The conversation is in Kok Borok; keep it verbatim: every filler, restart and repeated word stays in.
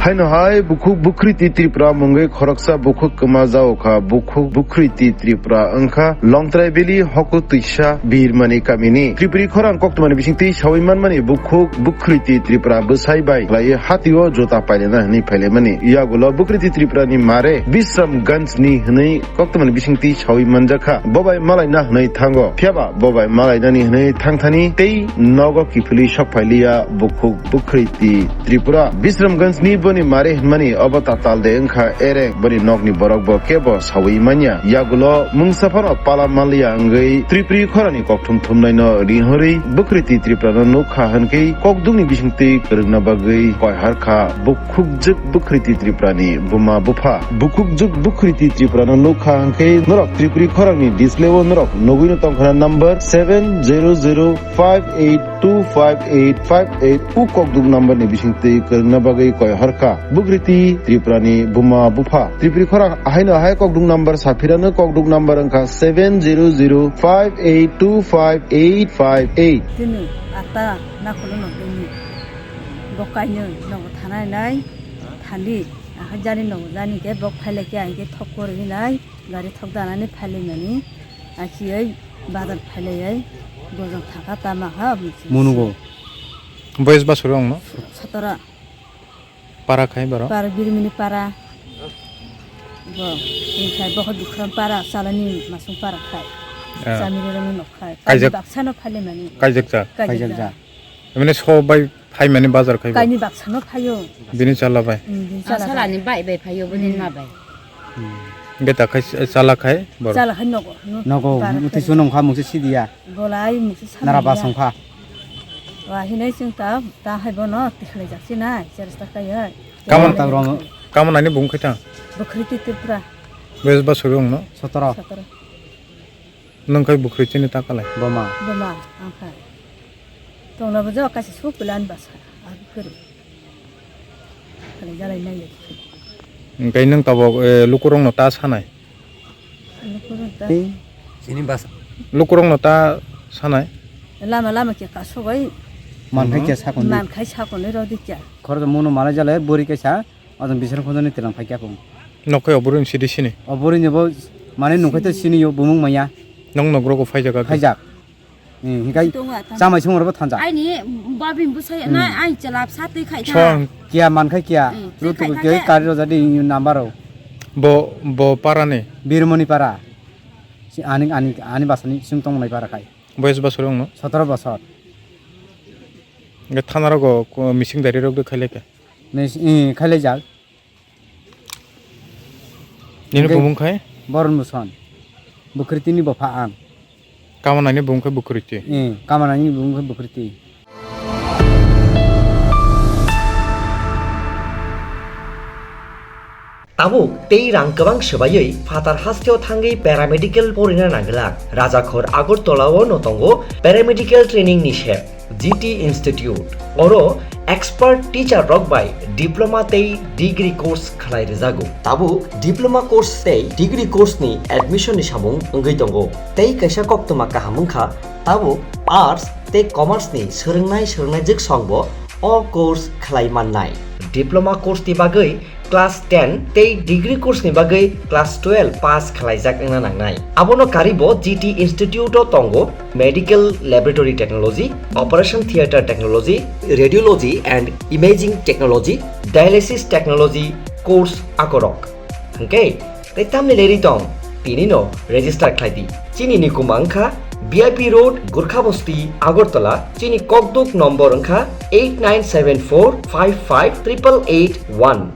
Haino hai bukhuk bukhwriti Tripura mungwi khoroksa bukhuk kwma jao kha. Bukhuk bukhwriti Tripura wngkha Longtrai Valley Hoku Twisa Birmani kamini. Tripuri khorang koktwmani bisingtwi sawi manmani bukhuk bukhwriti Tripura bwsai bai khlaiwi hatio jota pailena hwnwi phailaimani. Yagulo bukhwriti Tripurani mare Bisramganjni hwnwi koktwmani bisingtwi sawi manjakha. Bobai malaina hwnwi thango. Phiyaba bobai malainani hwnwi thangthani tei nogo kiphilwi sokphailiya bukhuk bukhwriti Tripura. Bisramganjni boni mare hwnmani obo tatal de wngkha ereng, boni nokni borok bo kebo sawi manya. Yagulo mungsa phano pala manliya wngwi Tripuri khorani kokthum thumnaino rihorwi bukhwriti Tripurano nukha hwnkhe kokdukni bisingtwi kwrwngna bagwi koiharkha bukhukjwk bukhwriti Tripurani buma bupha. Bukhukjwk bukhwriti Tripurano nukha hwnkhe norok Tripuri khorangni display-o norok nugwino tongkhana number seven zero zero five eight two five eight five eight, u kokduk number ni bisingtwi kwrwngna bagwi koi horkha. Bukriti Tripurani buma bupha. Tripuri khorang ahaino ahai kokduk number saphirano, kokduk number wngkha seven zero zero five eight two five eight five eight. Tini ata nakholo no tini. Bo kainwi nogo thanai nai thali. Ahai jani nogo jani ke bok phailai khe ahai khe thok kwrwi nai. Gari thok danani phailaimani, achiyai bazar phailaiyai, gojang thaka tama ha. Munugo. Boyes basuri ongno? Sotoro. Para khai baro? Para Birmini para. Bo, khai bo Bikram para, salani masung para khai. Ah. Samiri rani nok khai. Kaijak. Kaini baksano phailaimani. Kaijak cha? Kaijak cha. Kaijak cha. Emne so bai phaimani bazar khai bo? Kaini baksano phaio. Bini chala bai? Hmm, bini chala bai. Salani bai bai phaio, bini ma bai. Beta khai chala khai boro. Chala khai nogo. Nogo, uti sunung kha mungsi sidiya. Bolai mungsi sana. Nara basong kha. Wa hinai sing ta, ta hai bono tikhlai jak sinai, cheres ta kai hai. Kaman ta rom. Kaman ani bung khai ta? Bukhwriti Tripura. Boyes basuri ongno? Sotoro. Sotoro. Nwng khai bukhwrwi chini ta kalai? Boma. Boma, ang khai. Tongna bo jok kaisa su plan basa, ang kwrwi. Khalai jalai nai. Hwnkhe nwng tabok, eh, lukurokno ta sanai? Lukurok ta. Chini basa. Lukurokno ta sanai? Lama lama khe kasugoi. Mankhai khe sakon di. Mankhai sakon rodi khe. Khoroksa muno malai jalai bori kaisa. Ajang bising khonjani tilang phai kya kong. Nokhai oboroni sidi sini. Oboroni bo mane nungkhai to sini yo bumung maya. Nong nogrogo phai jaga. Phai jak. Hmm, hikai. Chamai sung ro thanjak. Aini babi busai na ai chalap sa twi khai tha. Song. Kya mankhai kya. Hmm, twi khai tha kya. Kari roja di number o. Bo, bo para ni. Birmoni para. Si ani, ani, ani basani sim tong nai para khai. Boyes basuri ongno? Sotoro bosor. Ge thana rogo ko mising dari rok de khaile kya. Mis-, eh, khailai jak. Nini bumung khai? Boron Buson. Bukriti ni bopha ang. Kamanani bumung khai Bukriti? Eh, kamanani bumung khai Bukriti. Tabuk tei rang kwbang swbaiwi phatar hasteo thangwi paramedical porina nanglak. Rajakhor Agartala-o no tongo paramedical training ni sep. G T Institute. Oro expert teacher rok bai diploma tei degree course khlai rwjago. Tabuk diploma course tei degree course ni admission ni samung wngwi tongo. Tei kaisa koktwma kaham wngkha, tabuk arts tei commerce ni swrwngnai swrwngnaijwk song bo o course khlai mannai. Diploma course ni bagwi class ten tei degree course ni bagwi class twelve pass khlaijak wngna nangnai. Abono karibo G T Institute o tongo Medical Laboratory Technology, Operation Theatre Technology, Radiology and Imaging Technology, Dialysis Technology course akorok. Hwnkhe tei tamni leri tong, tini no register khlai di. Chini nikuma wngkha B I P Road, Gurkha Bosti, Agartala, chini kokduk nombor wngkha eight nine seven four five five triple eight one.